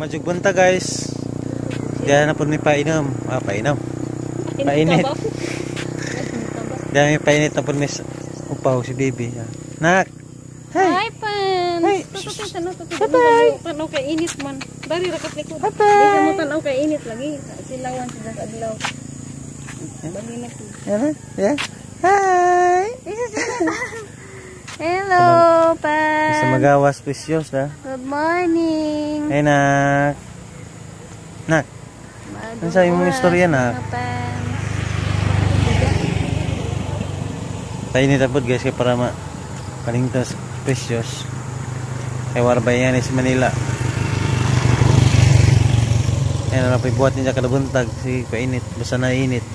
Majugbunta guys. Diyan na po ni painom. Ah, painom. Painit. Diyan may painit na po ni upaw si baby. Nak. Hi. Hi, Pans. Hi. Bye-bye. Tanaw kay init man. Dari ra kat likod. Bye-bye. Di mo tanaw kay init lagi. Silawan sila sa adlaw. Bali na to. Yan na. Yeah. Hi. Hello, Sa Pans. magawas precious na. Good morning. Hey, nak. Nak. Ano sa imong istorya, nak? Mga Pans. Painit na po guys kay para ma palingtas precious. Kay warbay yan sa Manila. Ayan na po buhat niya kalabuntag. Sige, painit. Basta na init.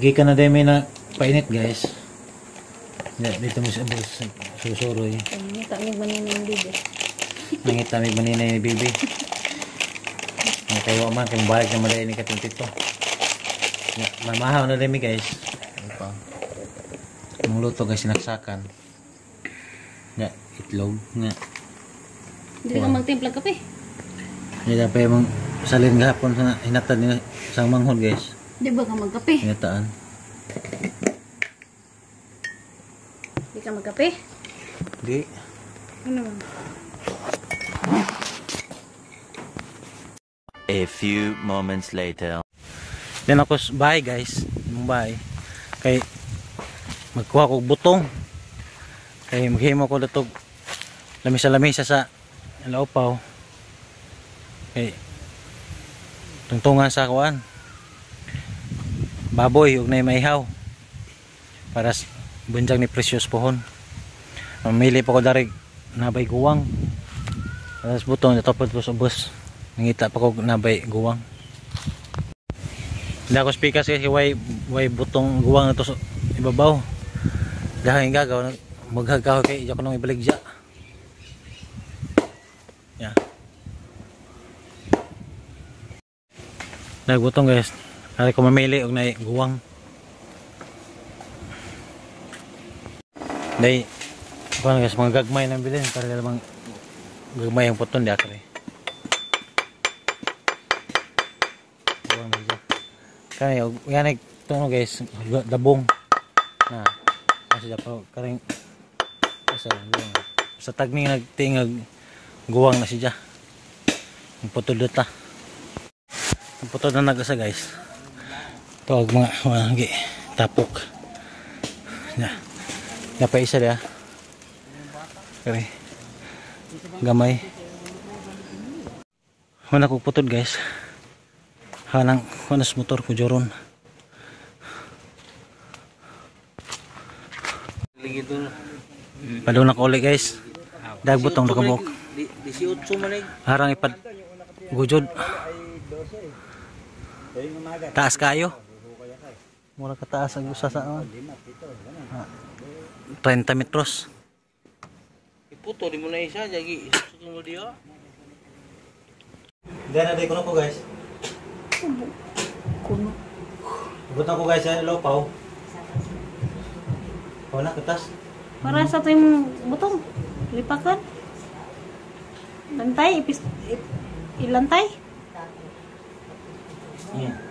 Gikan na demi na painit guys. Ya, dito mo sa susuroy. Ngita mig manina yung bibi. Nangita mig manina yung bibi. Ang kayo man kung balik na maday ni katong tito. Ya, mamahaw na demi guys. Ano pa? Ang luto guys sinaksakan. Ya, itlog nga. Dili ka magtimpla kape. Hindi dapat yung salin gahapon sa hinatad nila sa manghod guys. Di ba ka magkape? Hinataan. Di ka magkape? Di. Ano man? A few moments later. Then ako sa bahay guys, yung bahay. Kay magkuha ko butong. Kay maghimo ko datog lamisa-lamisa sa laupaw. Kay tungtungan sa kuan. Baboy ug nay maihaw. Para bunjang ni Precious pohon. Mamili pa ko dari nabay guwang. Para sa butong natapod ko sa bus. Nangita pa ko nabay guwang. Hindi ako speaker kasi way butong guwang na to sa ibabaw. Dahil yung gagaw, maghagaw kay ako nung ibaligya. Yeah. Nagbutong guys. Kaya ko mamili og nay guwang. Day, kuan guys, mga gagmay nang bilhin para lamang gagmay ang puton di akre. Guwang na siya. Kaya yan ay tuno guys, dabong. Na. Kasi dapat karing sa guwang. Sa tagning nagtingag guwang na siya. Ang putol dita. Ang putol na nagasa guys. Tawag mga wagi tapok. Ya. Napa isa dia. Kare. Gamay. Wala ko putol guys. Hanang kunas motor ko joron. Paluna ko uli guys. Dagbutong nakabok. Harang ipad gujod. Taas kayo. Mura kataas ang usa sa 30 metros. Iputo di mo na isa jagi isuto mo diyo. Diyan na kuno ko guys. Kuno. Butang ko guys sa lopaw. Wala katas. Para sa to yung butong. Lipakan. Lantay ipis ilantay. Yeah.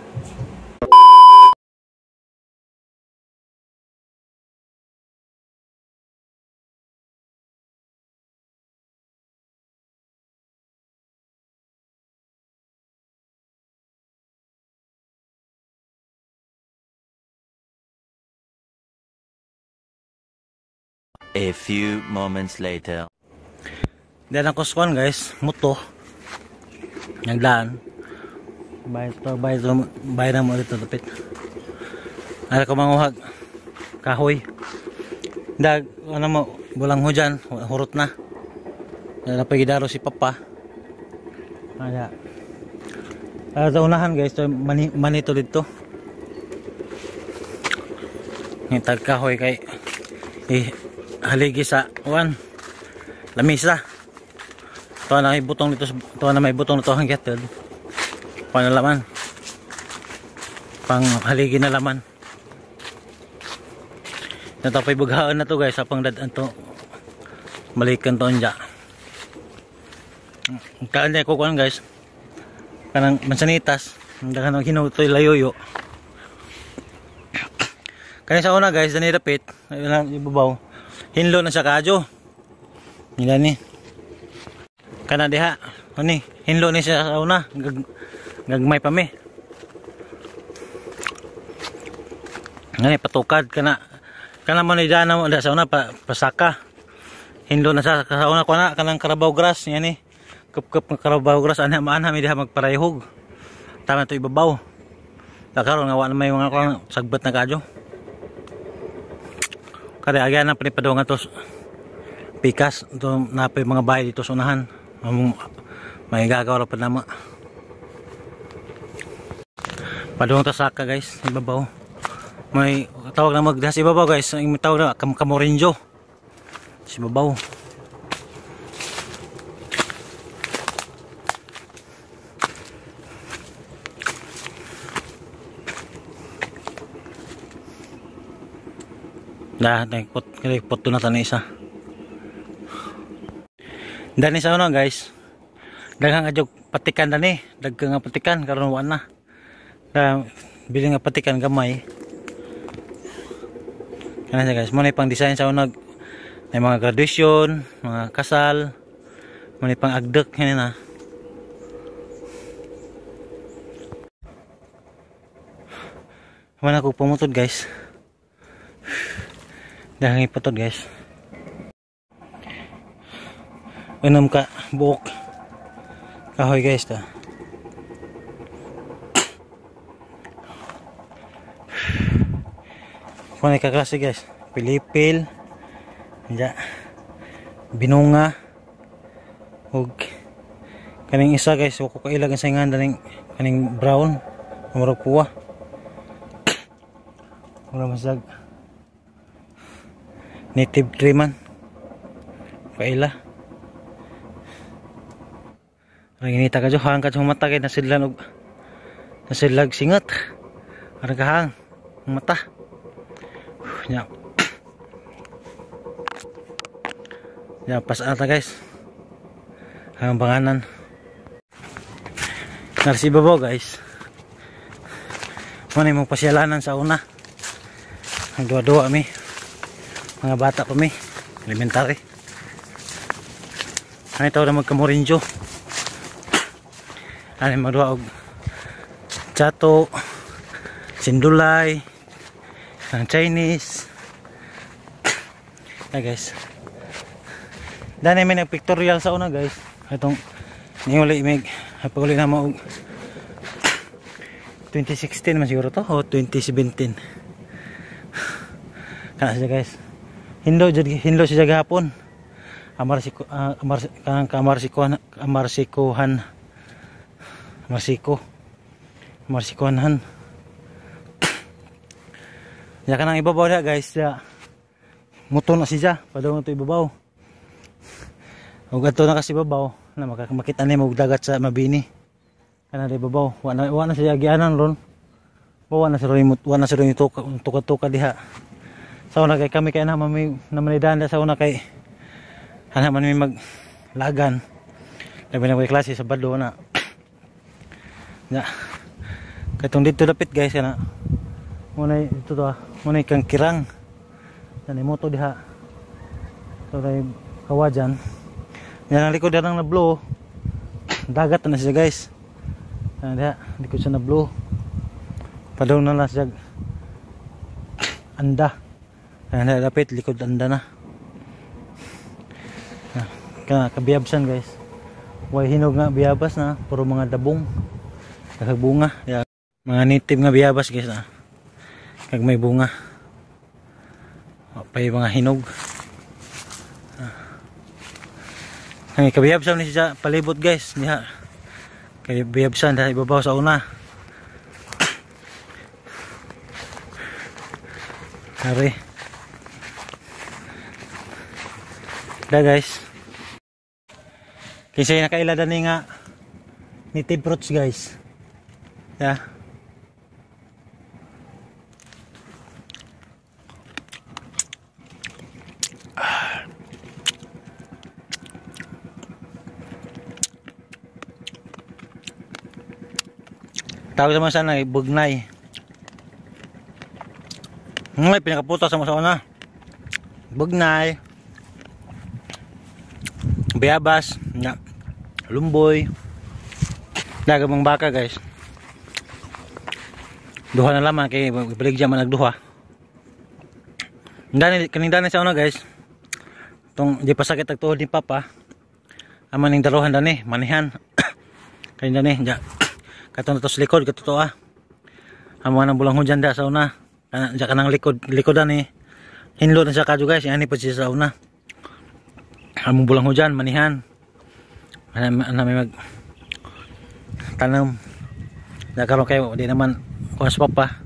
A few moments later. Diyan ako sa guys, muto. Nagdaan. Bayad to, bayad to, bayad na mo dito dapit. Ara ko manguhag kahoy. Dag ano mo bulang hujan, hurot na. Napagidaro si Papa. Kaya sa unahan guys, to manito dito. Ngitag kahoy kay haligi sa uan. Lamisa. Ito na may butong dito, ito na may butong dito ang kettle. Panalaman. Pang haligi na laman. Natapay bughaan na to guys, sa pangdad to. Balikan to anja. Kaan niya ko kuan guys. Kanang mansanitas, daghan ang hinog to layoyo. Kani sa una guys, dani dapit, ibabaw. Hinlo na siya kadyo. Nila ni. Kana diha, ani hinlo ni siya sa una, gagmay pa mi. Ngani patukad kana. Kana man ni dana mo sa una pa, pasaka. Hinlo na sa una ko na kanang carabao grass ngani. Kup-kup ng carabao grass ana maana mi diha magparayhog. Tama to ibabaw. Karon nga wa na may mga sagbat na kadyo. Kaya agyan na panipadungan to pikas to napay mga bahay dito sa unahan. May gagaw ra pa nama. Padung ta saka guys, ibabaw. May tawag na magdahas ibabaw guys, ang tawag na kamorinjo. Sa ibabaw. Dah, pot na tani isa. Dani sa ano guys. Daghang adyo patikan dani, daghang nga patikan karon wa na. Da bili nga patikan gamay. Kana siya guys, mo na pang design sa unag may mga graduation, mga kasal, mo na pang agdek ngani na. Wala ko pumutod guys. Daghang iputod guys. Unom ka buok kahoy guys ta. Kung ka klase guys, pilipil, anja, binunga, ug kaning isa guys, wa ko kailag sa ingan daning kaning brown, murag kuwa. Murag masag native tree man. Kaila. Ranginita ka hang ka mata kay nasidlan og nasidlag singot. Arang kahang mata. Nya. Ya pasaan ta guys. Hang banganan. Narsibabaw guys. Muna imong pasyalanan sa una. Ang duwa-duwa mi. Mga bata pa mi. Elementary. Ano ito na magkamorinjo. Ano magduwa og chato, sindulay, ang Chinese. Na guys. Dani may nagpictorial sa una guys. Itong niuli mig paguli na mo og 2016 man siguro to o 2017. Kana siya guys. Hinlo jud, hinlo siya gahapon. Amar si amar kanang amar sikuhan amar sikuhan. Ya kanang ibabaw dia guys, ya. Muto na siya, padung to ibabaw. Ug adto na kasi ibabaw na makita nimo og dagat sa Mabini. Kana di ibabaw, wa na siya gianan ron. Wa na siya wa na siya tuka-tuka diha. Sa una kay kami kay na mami namanidan sa una kay ana man mi maglagan. Labi na koy klase sa Sabado na. Ya. Katong dito dapit guys kana. Muna ito to, muna kang kirang. Yan moto diha. So tay kawajan. Yan ang likod na blue. Dagat na siya guys. Yan diha, likod siya na blue. Padung na lang siya. Anda. Yan dapit likod anda na. Kana kabiyabsan guys. Way hinog nga biyabas na, puro mga dabong. Kag bunga. Yeah. Mga native nga biyabas guys na. Kag may bunga. Pay mga hinog. Ang kabiyabsan ni siya palibot guys diha. Kay biyabsan dahil ibabaw sa una. Are. Da guys. Kinsa nakaila dani nga native fruits guys. Yeah. Tawag naman sana bugnay. Ngay pinakaputa sa mga una. Bugnay. Bayabas, nga. Lumboy. Daga mga baka guys. Duha na lamang kay ibaligya man nagduha. Dani kaning dani sa una guys. Tong di pasakit ag tuhod ni Papa. Amo ning daruhan dani, manihan. Kaning dani ja. Katong to sa likod katuto ah. Amo nang bulang hujan da sa una. Kana ja kanang likod likodan ni. Hinlo na siya kadyo guys, ani pa siya sa una. Among bulang hujan manihan. Ana may mag tanam. Da karon kayo di naman kuan sa Papa.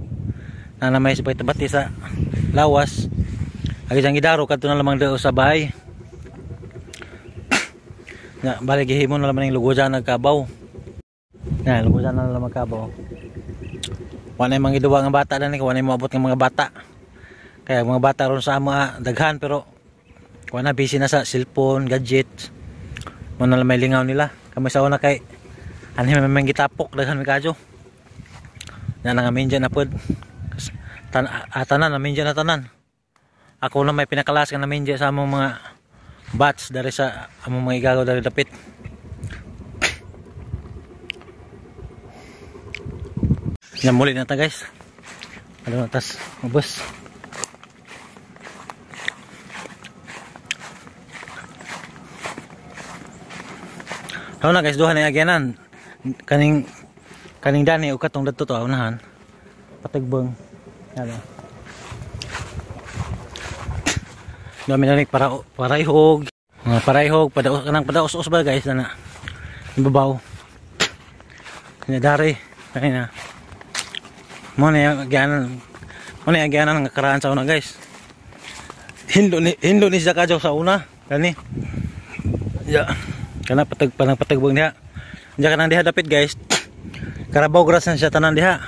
Na may sa pagtabati sa lawas. Agi siyang gidaro kadto na lamang dao sa bahay. Na bali gihimo na lamang ning lugojan nagkabaw. Na lugojan na lamang kabaw. Wa nay mangiduwa nga bata dani, wa nay moabot nga mga bata. Kaya mga bata ron sa amo daghan pero wa na busy na sa cellphone, gadget. Mo na lang may lingaw nila. Kami sa una kay anhi may mga gitapok daghan mi kadyo. Na nga minjan na pod. Tanan na minjan na tanan. Ako na may pinakalas nga namin sa among mga batch dari sa among mga igagaw dari dapit. Namuli na ta guys. Ano na tas ubos. Ako na guys, duha na agyanan. Kaning dani ug katong dadto to unahan. Patigbong. Ano. Dami na rin para paraihog. Mga paraihog, padaos kanang padaos-os ba guys na. Ibabaw. Kanya dari, kanya. Mo na agyanan. Mo na agyanan nga karaan sa una guys. Hinlo ni siya kadyo sa una. Kani. Ya. Kana patag panang patagbong diha. Diha kanang diha dapit guys. Carabao grass na siya tanan diha.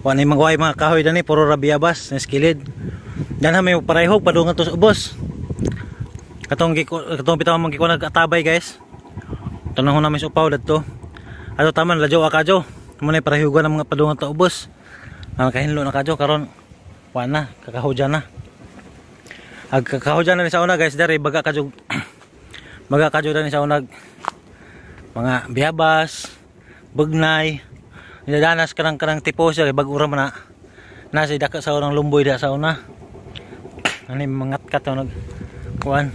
Wa ni magway mga kahoy dani puro ra biyabas na skilid. Dan may parayhog padungan to sa ubos. Katong bitaw man gikuan nagatabay guys. Tanahon namin sa upaw dadto. Ato taman ladyo kadyo. Mo na parayhogan ang mga padungan to ubos. Ang kahinlo na kadyo karon wa na kakahujan na. Ag kakahujan na ni sa una guys diri baga kadyo. Baga kadyo dani sa una mga biyabas, bugnay. Nidadanas karang tipo siya kay bag-ura man na. Nasa daka sa unang lumboy da sa una. Ani mangatkat to nag kuan.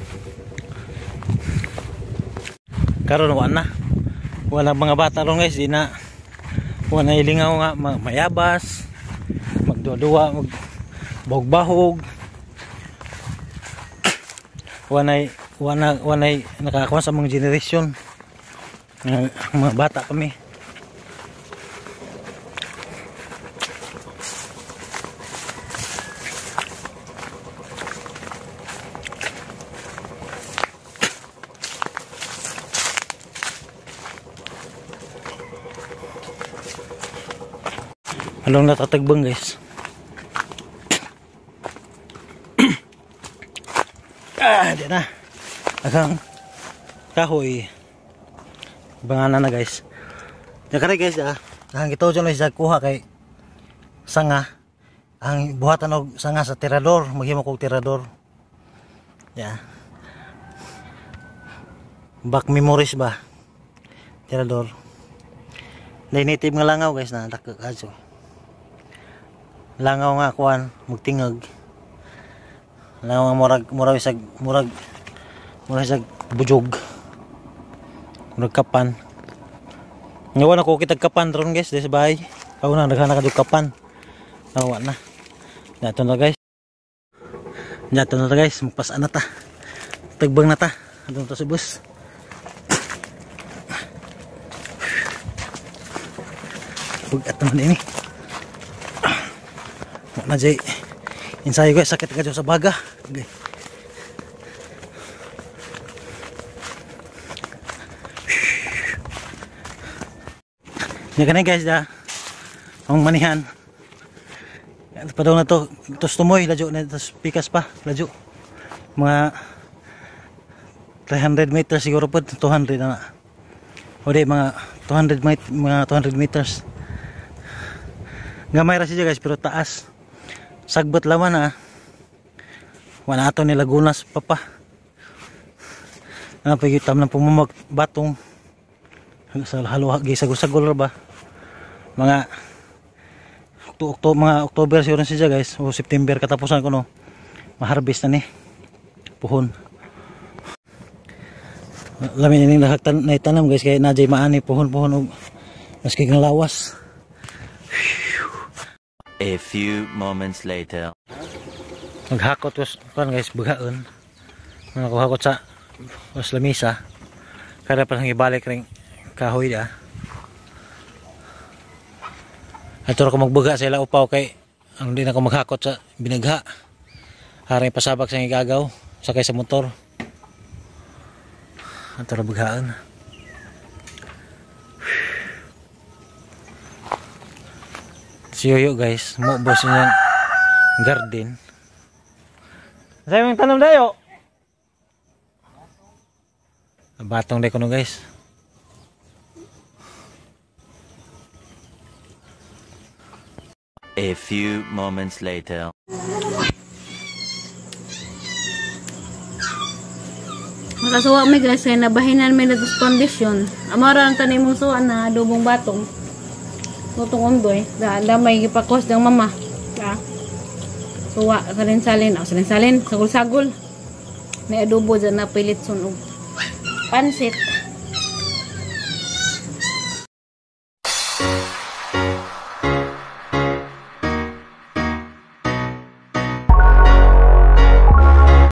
Karon wa na. Wala mga bata ron guys, di na wa na ilingaw nga mayabas, magduwa-duwa, mag bahog-bahog. Wa na nakakuha sa mga generation. Mga bata kami. Along natatagbang guys. Di na. Agang kahoy. Bangana na guys. Nakare guys ah. Ang gito dyan sa kuha kay sanga. Ang buhatan og sanga sa tirador, maghimo kog tirador. Yeah. Back memories ba? Tirador. Native nga langaw guys na kadyo. Langaw nga kuan mugtingag. Langaw nga murag Bujog. Murag kapan. Ngawa na ko kitag kapan ron guys, sa bahay. Ako na naghanap ka kapan. Nawa na. Dato na guys. Dato na guys, magpasaan na ta. Tagbang na ta. Adto ta sa bus. Bugat naman ini. Wala na jay. Ensayo guys, sakit ka sa baga. Okay. Hindi ka na guys da. Ang manihan. Pa daw na to. Tos tumoy, ladyo na tos pikas pa, ladyo. Mga 300 meters siguro po, 200 na. O di mga 200 mga 200 meters. Gamay ra siya guys pero taas. Sagbot laman ah. Wala ato ni Lagunas pa pa. Ano pa tam ng pumamag batong sa halo gisagol-sagol ra ba. Mga mga October siguro siya guys o September katapusan ko no. Ma-harvest na ni puhon. Lamin ining lahat na itanam guys kay na jay maani puhon-puhon og maski kang lawas. A few moments later. Maghakot was kan guys bughaon. Nakuhakot sa was lamisa. Kada pa nang ibalik ring kahoy da. Ato ko magbuga sa ila upaw kay ang di na ko maghakot sa binagha. Haring pasabak sa igagaw sakay sa motor. Ato ra bughaon. Si Yoyo guys, mo boss niyang garden. Sa imong tanom dayo. Batong day kuno guys. A few moments later. Makasuwa mi guys kay nabahinan mi na foundation. Amara ang tanim mong suwa na adobong batong. Lutong ondoy, da may gipakos dang mama. Da. Suwa salin-salin, oh, salin-salin, sagol-sagol. May adobo dyan na pilit sunog. Pansit.